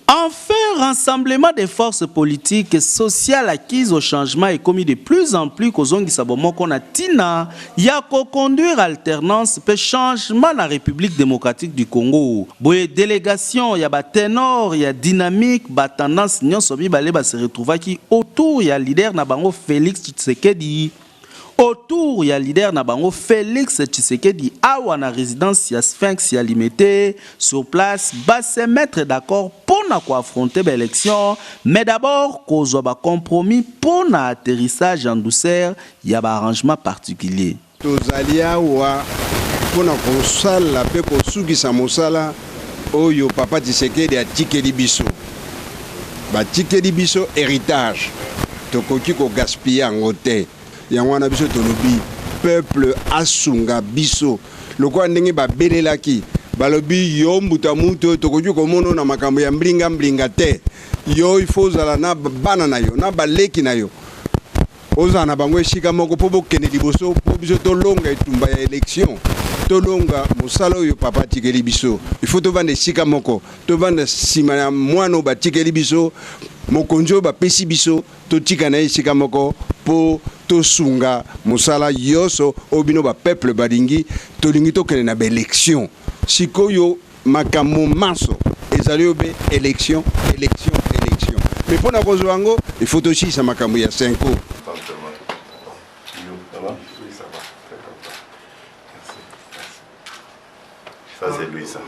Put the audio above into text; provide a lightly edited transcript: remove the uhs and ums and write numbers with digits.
Enfin, rassemblement des forces politiques et sociales acquises au changement ekomi de plus en plus kozongisa bomoko na ntina ya koconduire alternance mpe changement na République démocratique du Congo. Boye délégation ya baténor ya dynamique batendance nyonso mibale base retrouvaki autour ya leader na bango Félix Tshisekedi, autour ya leader na bango Félix Tshisekedi awa na résidence ya Sphinx ya Limete. Sur place, base mettre d'accord mpo na koaffronter baélection, mais d'abord kozwa bacompromis mpo na atterrissage en douceur ya baarrangement particulier. Tozali awa mpona kosala mpe kosukisa mosala oyo papa Tshisekedi atikeli biso. Batikeli biso héritage, tokoki kogaspiller yango te. Yango wana biso tolobi peuple asunga biso lokola ndenge babelelaki, balobi: "Yo mbuta mutu oyo, tokoki komona na makambo ya mbilinga mbilinga te. Yo, il faut ozala na bana na yo na baleki na yo, ozala na bango esika moko mpo bokende liboso, mpo biso tolonga etumba ya élection, tolonga mosala oyo papa atikeli biso. Il faut tovanda esika moko, tovanda nsima ya mwana oyo batikeli biso, mokonzi oyo bapesi biso, totika na ye esika moko mpo tosunga mosala nyonso oyo bino bapeuple balingi. Tolingi tokende na baélection. Sikoyo makambo manso ezali oyo be élection, élection, élection. Mais mpo na kozwa yango, il faut tosilisa makambo ya CENCO."